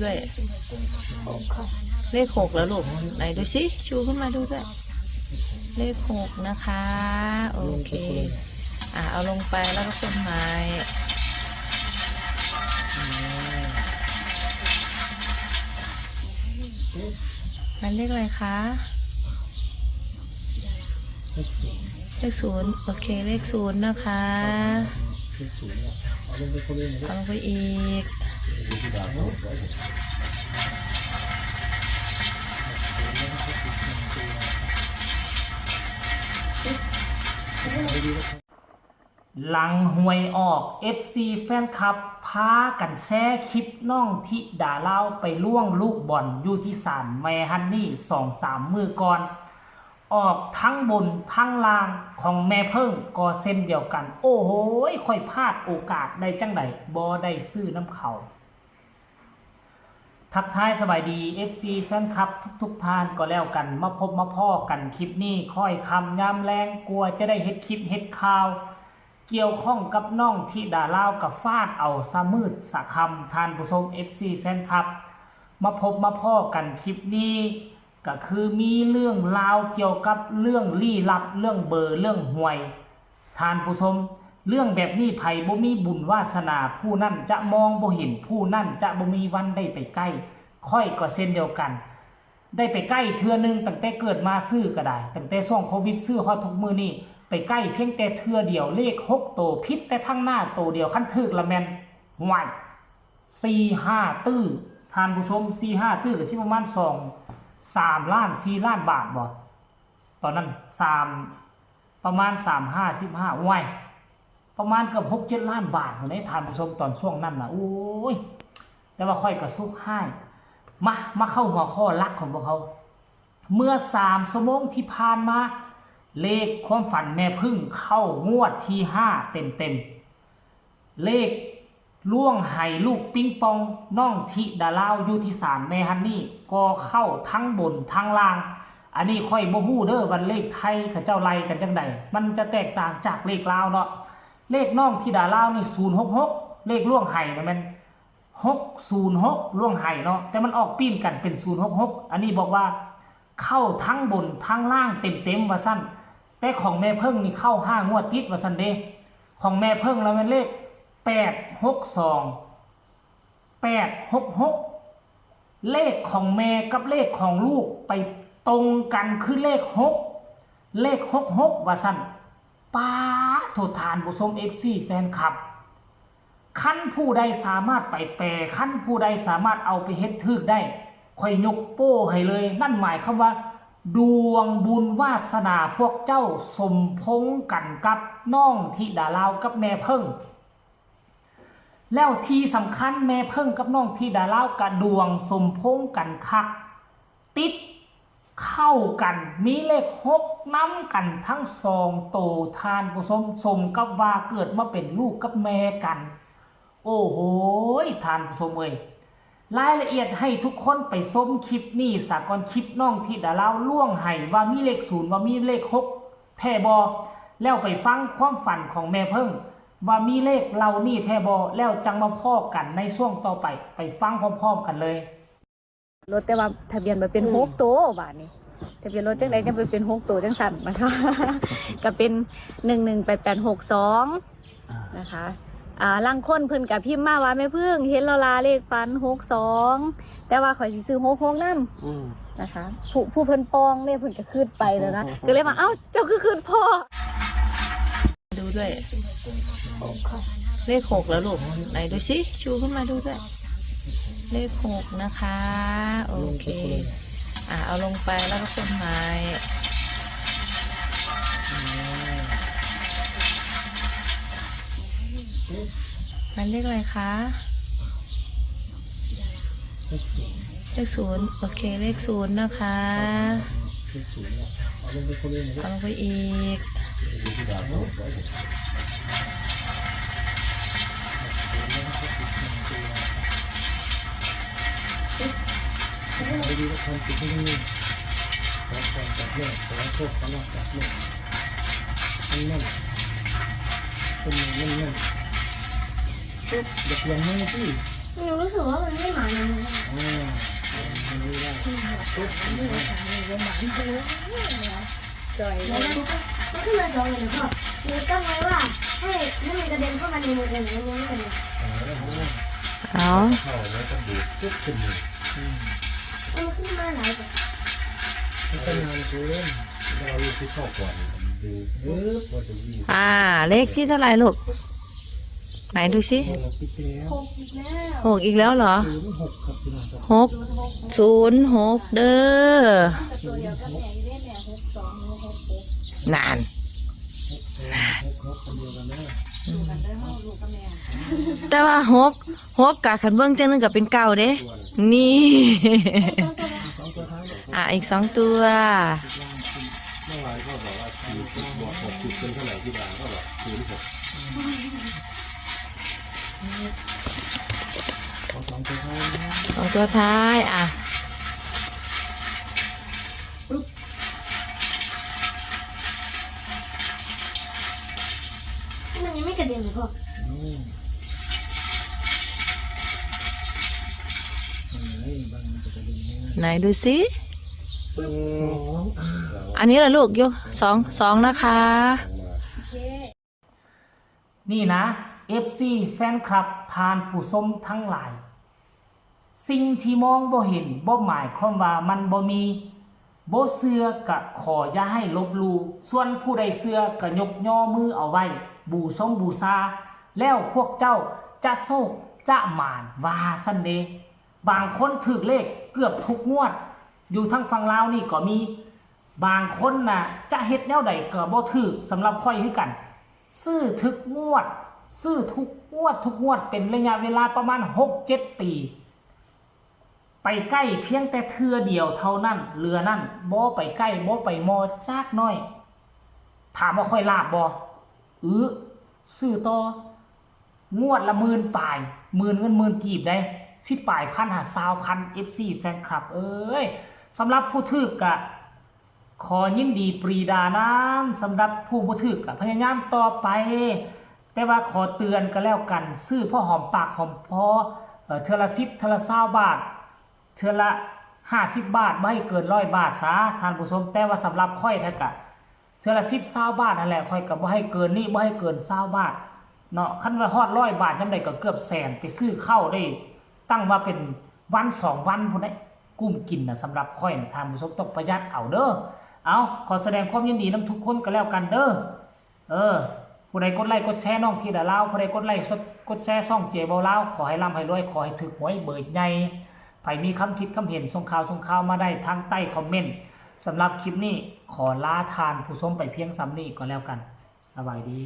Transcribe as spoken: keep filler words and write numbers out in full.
ด้วย เลขหกแล้วลูก ไหนดูสิ ชูขึ้นมาดูด้วย เลขหกนะคะ โอเค อ่ะ เอาลงไปแล้วก็คนหาย มันเลขอะไรคะ เลขศูนย์ เลขศูนย์ โอเค เลขศูนย์นะคะ เลขศูนย์เนี่ย เอาลงไปคนเดียว เอาลงไปอีก หลังหวยออก เอฟซี แฟนคลับ พากันแชร์คลิปน้องธิดาลาวไปล่วงลูกบอลอยู่ที่ศาลแม่ฮันนี่ สองสามมื้อก่อน ออกทั้งบนทั้งล่าง ของแม่เพิ่งก็เช่นเดียวกัน โอ้โหย ข้อยพลาดโอกาสได้จั่งใด บ่ได้ซื้อนำเขา ทักทายสบายดี เอฟซี แฟนคลับทุกๆท่านก็แล้วกัน มาพบมาพ้อกันคลิปนี้ ค่อยค่ำยามแลง กว่าจะได้เฮ็ดคลิปเฮ็ดข่าว เกี่ยวข้องกับน้องธิดาลาว ก็ฟาดเอาซะมืดซะค่ำ ท่านผู้ชม เอฟซี แฟนคลับ มาพบมาพ้อกันคลิปนี้ ก็คือมีเรื่องราวเกี่ยวกับเรื่องลี้ลับ เรื่องเบอร์ เรื่องหวย ท่านผู้ชม เรื่องแบบนี้ไผบ่มีบุญวาสนา ผู้นั้นจะมองบ่เห็น ผู้นั้นจะบ่มีวันได้ไปใกล้ ข้อยก็เช่นเดียวกัน ได้ไปใกล้เทื่อหนึ่ง ตั้งแต่เกิดมาซื้อก็ได้ ตั้งแต่ช่วงโควิดซื้อฮอดทุกมื้อนี้ ไปใกล้เพียงแต่เทื่อเดียว เลขหกโต ผิดแต่ทางหน้าโตเดียว คันถืกละแม่น ห่วย สี่ห้า ตื้อ ท่านผู้ชม สี่ห้า ตื้อ ก็สิประมาณสอง สามล้าน สี่ล้านบาทบ่ ตอนนั้น สาม ประมาณ สามห้า สิบห้า ห่วย ประมาณเกือบ หกเจ็ดล้านบาทอยู่ใน ท่านผู้ชม ตอนช่วงนั้นน่ะ โอ้ย แต่ว่าข้อยก็สุกฮ้าย มา มาเข้าหัวข้อหลักของพวกเขา เมื่อสามชั่วโมงที่ผ่านมา เลขความฝันแม่เพิ่งเข้างวดที่ห้าเต็มๆ เลขล่วงไหลูกปิงปองน้องธิดาลาวอยู่ที่ศาลแม่ฮันนี่ ก็เข้าทั้งบนทั้งล่าง อันนี้ข้อยบ่ฮู้เด้อว่าเลขไทยเขาเจ้าไล่กันจั่งใด มันจะแตกต่างจากเลขลาวเนาะ เลขน้องธิดาลาวนี่ ศูนย์หกหก เลขล่วงไหนะแม่น หกศูนย์หก ล่วงไหเนาะ แต่มันออกปิ้นกันเป็น ศูนย์หกหก อันนี้บอกว่าเข้าทั้งบนทั้งล่างเต็มๆ ว่าซั่น แต่ของแม่เพิ่งนี่เข้าห้างวดติดว่าซั่นเด้ ของแม่เพิ่งแล้วแม่นเลข แปดหกสอง แปดหกหก เลขของแม่กับเลขของลูกไปตรงกันคือเลข หก เลข หกหก ว่าซั่น ป๊าดโถ ท่านผู้ชม เอฟซี แฟนคลับ คันผู้ใดสามารถไปแปล คันผู้ใดสามารถเอาไปเฮ็ดถูกได้ ข้อยยกโป้ให้เลย นั่นหมายความว่า ดวงบุญวาสนาพวกเจ้าสมพงษ์กันกับน้องธิดาลาวกับแม่เพิ่ง แล้วที่สำคัญแม่เพิ่งกับน้องธิดาลาวกะดวงสมพงษ์กันคัก ติดเข้ากัน มีเลข หก นำกันทั้งสองโต ท่านผู้ชม สมกับว่าเกิดมาเป็นลูกกับแม่กัน โอ้โหย ท่านผู้ชมเอ้ย รายละเอียดให้ทุกคนไปชมคลิปนี้ซะก่อน คลิปน้องธิดาลาวล่วงไหว่ามีเลข ศูนย์ ว่ามีเลข หก แท้บ่ แล้วไปฟังความฝันของแม่เพิ่ง ว่ามีเลขเหล่านี้แท้บ่ แล้วจั่งมาพ้อกันในช่วงต่อไป ไปฟังพร้อมๆกันเลย รถ แต่ว่าทะเบียนมันเป็น อืม หกโต บาดนี้ ทะเบียนรถจั่งใด๋ อืม จั่งไปเป็นหกโตจั่งซั่นนะคะ ก็เป็น หนึ่งหนึ่งแปดแปดหกสอง อ่า นะคะ อ่า ลางคนเพิ่นก็พิมพ์มาว่า แม่เพิ่ง เห็นแล้วล่ะเลขฝัน หกสอง แต่ว่าข้อยสิซื้อ หกหก นำ อืม นะคะ ผู้ ผู้เพิ่นปองเด้ เพิ่นก็คิดไปแล้วนะ ก็เลยว่า เอ้า เจ้าคือคิดพ้อ ดูด้วย เลขหกแล้วลูก ไหนดูสิ ชูขึ้นมาดูด้วย เลขหกนะคะ โอเค อ่ะ เอาลงไปแล้วก็คนหาย มันเลขอะไรคะ เลขศูนย์ เลขศูนย์ โอเค เลขศูนย์นะคะ เลขศูนย์เนี่ย เอาลงไปคนเดียว เอาลงไปอีก เอาดีๆ แล้วทำจุดนี้ ขอพรจากแม่ ขอโชคขอลาภจากแม่ แน่นๆ เป็นแน่นๆ อย่าเปลี่ยนมือสิ หนูรู้สึกว่ามันไม่มาในมือ อ๋อ จ่อยเลย มันขึ้นมาสองเลยพ่อ หนูตั้งไว้ว่าให้ให้มันกระเด็นเข้ามาในมือแต่หนูยังไม่กระเด็น เอา เข้าแล้วก็ดูดปุ๊บขึ้นเลย มันขึ้นมาหลายกว่า มันก็นานเกิน เราเอาลูกที่เข้าก่อนดูปุ๊บว่าจะวิ่ง อ่า เลขที่เท่าไหร่ลูก ไหนดูสิ หกอีกแล้ว หกอีกแล้วเหรอ ศูนย์หกครับพี่น้องครับ หก ศูนย์หก ศูนย์หก เด้อ ตัวเดียวกับแม่อยู่เด้แม่ หกสองหรือ หกหก นั่น หกสองหกหก คนเดียวกันเด้อ อืม กันเด้อเฮาลูกกับแม่ แต่ว่า หก หก กะคันเบิ่งจังหนึ่งก็เป็น เก้า เด้ นี่ สองตัวท้าย อ่ะ อีก สอง ตัว เมื่อวานเขาบอกว่าสี่สิบบวกหกสิบเป็นเท่าไหร่ที่ดาก็บอกศูนย์หก เอาสองตัวท้ายนะ สอง ตัวท้าย อ่ะ มันยังไม่กระเด็นเลยพ่อ อืม เฮ้ย บางมันจะกระเด็นง่ายๆ ไหนดูสิ ปึ๊บ สอง อ่า อันนี้แหละลูก ยก สอง สอง นะคะ โอเค นี่นะ เอฟซี แฟนคลับ ท่านผู้ชมทั้งหลาย สิ่งที่มองบ่เห็นบ่หมายความว่ามันบ่มี บ่เชื่อก็ขออย่าให้ลบหลู่ ส่วนผู้ใดเชื่อก็ยกย่อมือเอาไว้ บูชงบูชา แล้วพวกเจ้าจะโชคจะหมาน ว่าซั่นเด้ บางคนถืกเลขเกือบทุกงวด อยู่ทางฝั่งลาวนี่ก็มี บางคนน่ะ จะเฮ็ดแนวใดก็บ่ถืก สำหรับข้อยคือกัน ซื้อทุกงวด ซื้อทุกงวด ทุกงวด เป็นระยะเวลาประมาณหกเจ็ดปี ไปใกล้เพียงแต่เทื่อเดียวเท่านั้น เหลือนั้นบ่ไปใกล้ บ่ไปมอจักหน่อย ถามว่าข้อยลาบบ่ อื้อ ซื้อต่อ งวดละหมื่นปลาย หมื่นเงินหมื่นกีบได้ สิบปลายพันหาซาวพัน เอฟซี แฟนคลับเอ้ย สำหรับผู้ถืกกะ ขอยินดีปรีดานำ สำหรับผู้บ่ถืกกะพยายามต่อไป แต่ว่าขอเตือนก็แล้วกัน ซื้อพอหอมปากหอมคอ เอ่อ เทื่อละสิบ เทื่อละซาวบาท เทื่อละห้าสิบบาท บ่ให้เกินร้อยบาทซะ ท่านผู้ชม แต่ว่าสำหรับข้อยแท้กะ เทื่อละสิบ ซาวบาทนั่นแหละ ข้อยก็บ่ให้เกินนี้ บ่ให้เกินซาวบาทเนาะ คันว่าฮอดร้อยบาทยามใดก็เกือบแสน ไปซื้อข้าวได้ ตั้งว่าเป็นวันสองวันพุ้นเด้ กุ้มกินน่ะ สำหรับข้อยน่ะ ท่านผู้ชมต้องประหยัดเอาเด้อ เอา ขอแสดงความยินดีนำทุกคนก็แล้วกันเด้อ เออ ผู้ใดกดไลค์กดแชร์น้องธิดาลาว ผู้ใดกดไลค์กดแชร์ช่องเจเบาลาว ขอให้ร่ำให้รวย ขอให้ถืกหวยเบอร์ใหญ่ ไผมีคำคิดคำเห็นส่งข่าวส่งข่าวมาได้ทางใต้คอมเมนต์ สำหรับคลิปนี้ขอลาท่านผู้ชมไปเพียงส่ำนี้ก็แล้วกัน สบายดี